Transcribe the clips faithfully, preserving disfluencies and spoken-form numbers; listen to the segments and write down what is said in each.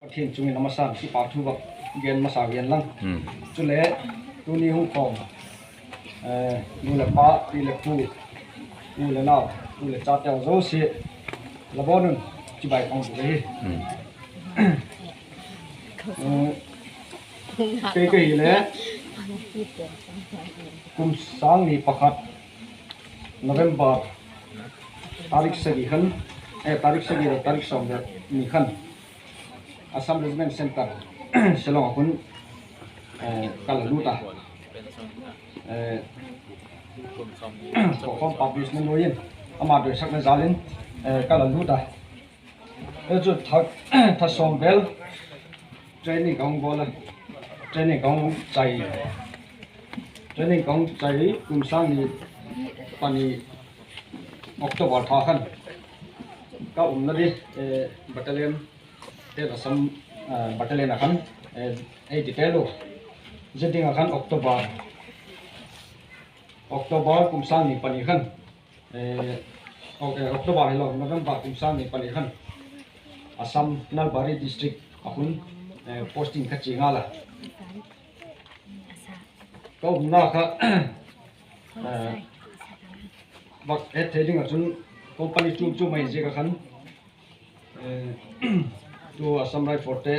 Pathian chung in a masa in kipakthu vak gen masa gen lang. Chule tuni hung khawm, nu leh pa, pi leh pu, u leh nau, u leh chateu zosia, la bawn un chibai ka hun bûk ahi. Kei ka hile kum sâng ni pakhat November tarik sagi khan, eh, tarik sagi leh tarik sawm leh ni khan Assam Regiment Centre Shillong ah khun ka la lût a, khawkhawm publish na nuai in ama doisakna jal in ka la lût a. Chu tha sawm vel training ka hung bawl a, training ka hung chai, training ka hung chai kum sâng ni pani October tha khan ka umna di, battalion te Assam battalion ah khan ei ti tel u, zia ding ah khan October, October kum sâng ni pani khan, October hilo, November kum sâng ni pani khan Assam Nalbari district ah khun posting ka chia ngal a. Ka umna kha vak het thei ding ah chun company chuam chuam ahi ziak ah khan, tu Assam Rifle te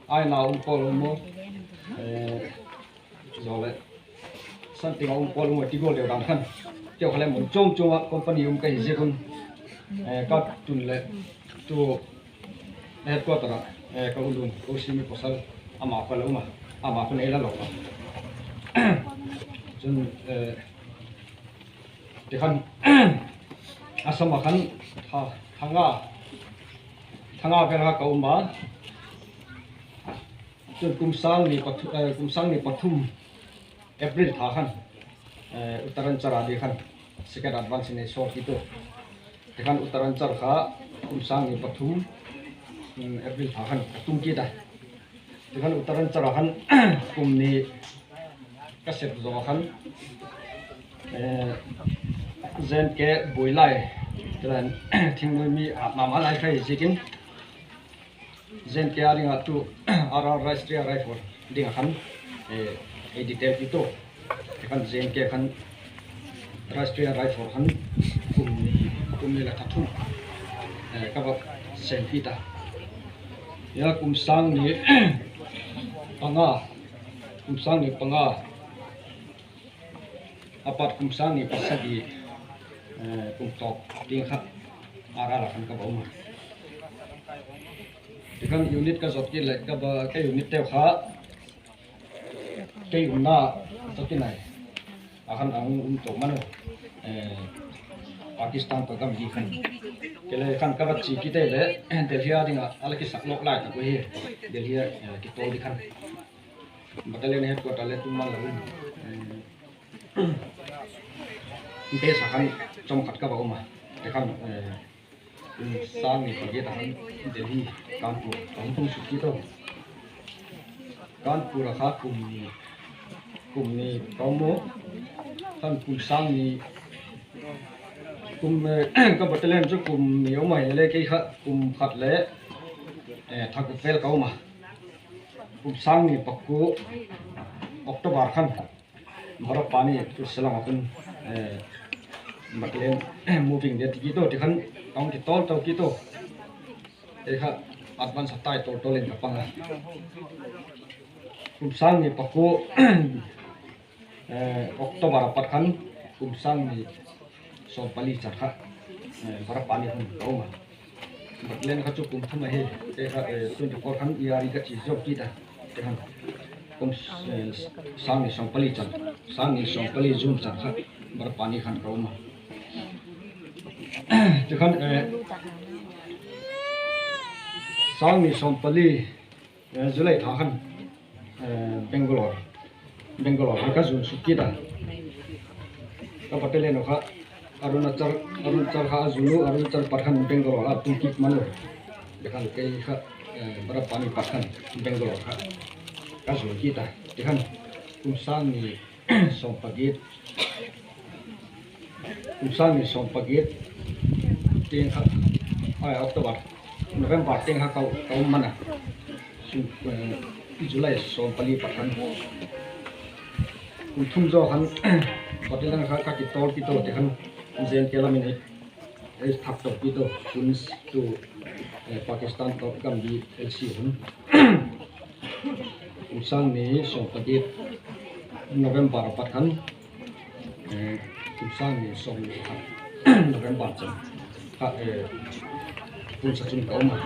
aina um pawl um maw, zaw leh santing a um pawl um a ti gual deu dan khan, keu kha le mun chuam chuam ah company um ka hi ziak un, ka tun leh tu headquarter ah ka ulun, ka usi mi pasal ama kha la um a, ama khun ei la lo a. Chun, ti khan Assam ah khan tha nga, tha nga vel kha ka um a. Chun kum sâng ni pathum April tha khan Uttaranchal a di khan second advance in ei sawl kit u. Ti khan Uttaranchal kha kum sâng ni pathum April tha khan ka tung kit a. Ti khan Uttaranchal a khan kum ni ka sep zaw khan, J N K buai lai, ti lai, thingnuai mi a ma ma lai kha hi ziakin, J N K a ding ah tu R R Rashtriya Rifle ding ah khan ei detail kit u. Ti khan J N K khan Rashtriya Rifle khan kum ni, kum ni leh tha thum ka va sêm kit a. Kum sâng ni panga, kum sâng ni panga a pat kum sâng ni pasagi, kum tawp tiang kha R R a khan ka va um a. Ti khan unit ka zot kit leh ka unit teu kha kei umna zot kit nai a khan a hung um to man u, Pakistan tawh gam hi khan. Kei le khan ka va chia kit ei leh Delhi a ding ah a la kisak lawk lai tak u hi. Delhi a kitawl di khan battalion headquarter le tu man lo in, base a khan chawm khat ka va um a. Ti khan kum sâng ni pagiat a khan Delhi, Kanpur ka hung tung suk kit u. Kanpur a kha kum ni, kum ni ka um u. Khan kum sâng ni, kum, ka battalion chu kum ni um a, hile kei kha kum khat leh tha guk vel ka um a. Kum sâng ni pakua October khan Barapani tu Shillong a khun battalion moving dia ti kit u, ti khan ka hung kitawl to kit u. Ei kha advance a tai tawl tawl in ka pang a. Kum sâng ni pakua October a pat khan kum sâng ni sawm pali chan kha Barapani hun ka um a. Battalion kha chu kum thum ahi. Kei kha twenty four khan E R E ka chia zo kit a. Ti khan kum sâng ni sawm pali chan, sâng ni sawm pali June chan kha Barapani khan ka um a. Ti khan sâng ni sawm pali July tha khan Bangalore, Bangalore kha ka zuan suk kit a. Ka battalion kha Arunachal, Arunachal kha a zuan u, Arunachal pat khan Bangalore a tung kit man u. Ti khan kei kha Barapani pat khan Bangalore kha ka zuan kit a. Ti khan kum sâng ni sawm pagiat, kum sâng ni sawm pagiat tiang kha, October November tiang kha ka um man a, July sawm pali pat khan, kum thum zaw khan, Pathian kha ka kitawlpi to ti khan, J N K lam in ei thak tawpi to, Poonch tu, Pakistan tawh gambi ei si hun. Kum sâng ni sawm pali, November a pat khan, kum sâng ni sawm ni khat, November chan kha, Poonch a chun ka um a.